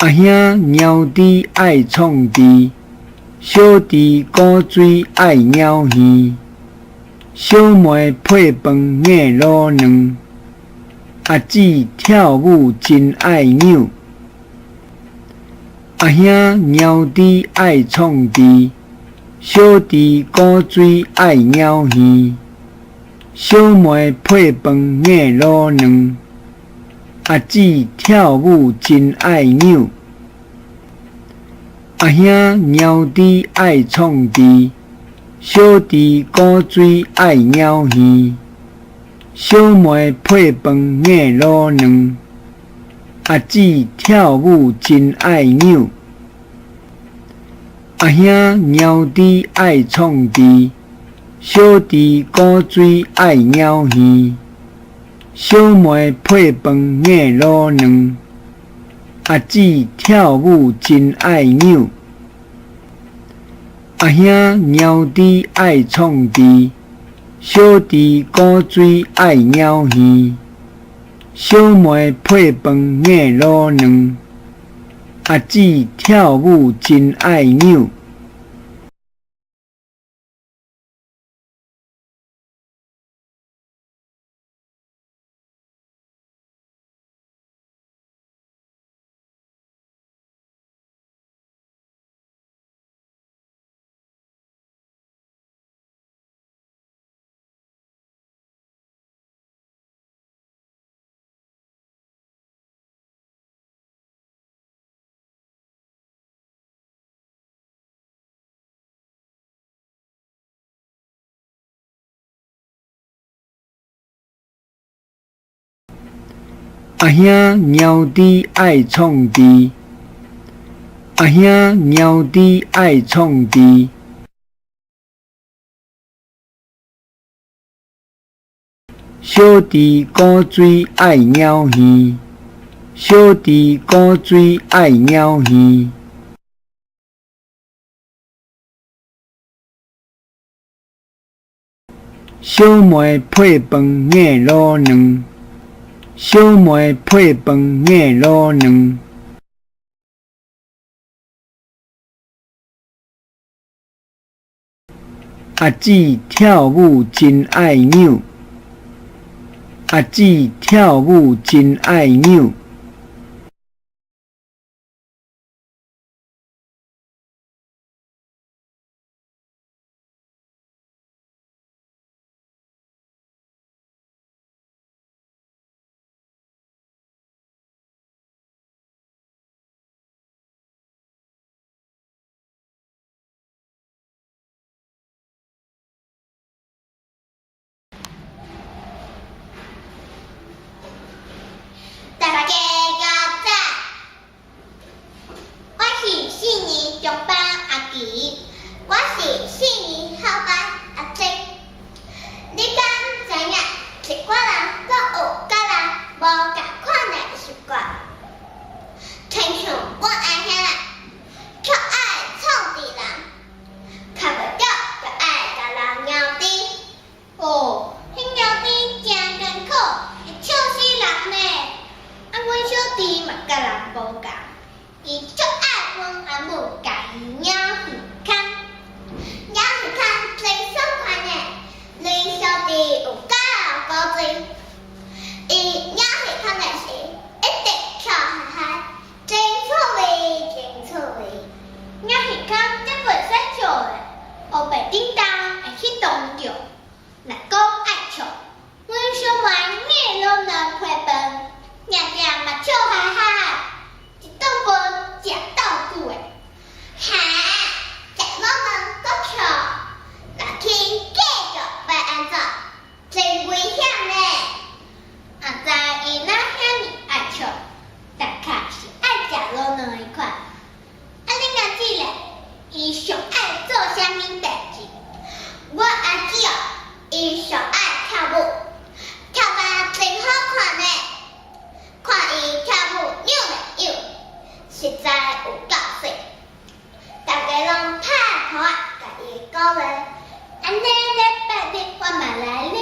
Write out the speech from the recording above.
阿兄猫豬愛創治，小弟古錐愛鳥耳，小妹配飯硬滷卵，阿姊跳舞真愛扭。阿兄貓豬愛創治，小弟古錐愛鳥耳，小妹配飯硬滷卵，阿姊跳舞真愛扭。阿兄貓豬愛創治，小弟古錐愛鳥耳，小妹配飯硬滷卵，阿姊跳舞真愛扭。阿兄貓豬愛創治，小弟古錐愛鳥耳，小妹配飯硬滷卵，阿姊跳舞真愛扭。阿兄貓豬愛創治，小弟古錐愛鳥耳，小妹配飯硬滷卵，阿姊跳舞真愛扭。阿兄貓豬愛創治，阿兄貓豬愛創治，小弟古錐愛鳥耳，小弟古錐愛鳥耳，小妹配飯硬滷卵，小妹配飯硬滷卵，阿姊跳舞真愛扭，阿姊跳舞真愛扭。大家早，我是四年中班阿奇，我是四年后班阿珍。你敢知影一寡人阁有佮人无仝款的习惯？亲像阮阿兄啦，足爱创治人，徛袂著就爱共人猫猪。哦，彼猫猪真艰苦，会笑死人呢。啊，阮小弟嘛佮人无仝，伊足愛阮阿母共伊猫耳空。猫耳空真爽快呢，恁小弟有夠古錐，伊猫耳空的時一直笑哈哈，真趣味，真趣味。貓耳空才袂使笑咧，烏白叮當會去當著。若講愛笑，阮小妹硬滷卵配飯，定定嘛笑哈哈，一頓飯食鬥久的。哈，食滷卵閣笑，落去繼續欲按怎，真危險呢。也知伊若遐爾愛笑，大概是愛食滷卵的款。啊，恁阿姊咧，伊上愛做啥物代誌？我阿姊哦，伊上愛跳舞，跳甲真好看呢。看伊跳舞扭來扭，實在有夠媠。大家攏拍鼓仔，共伊鼓勵。按呢禮拜日我嘛來恁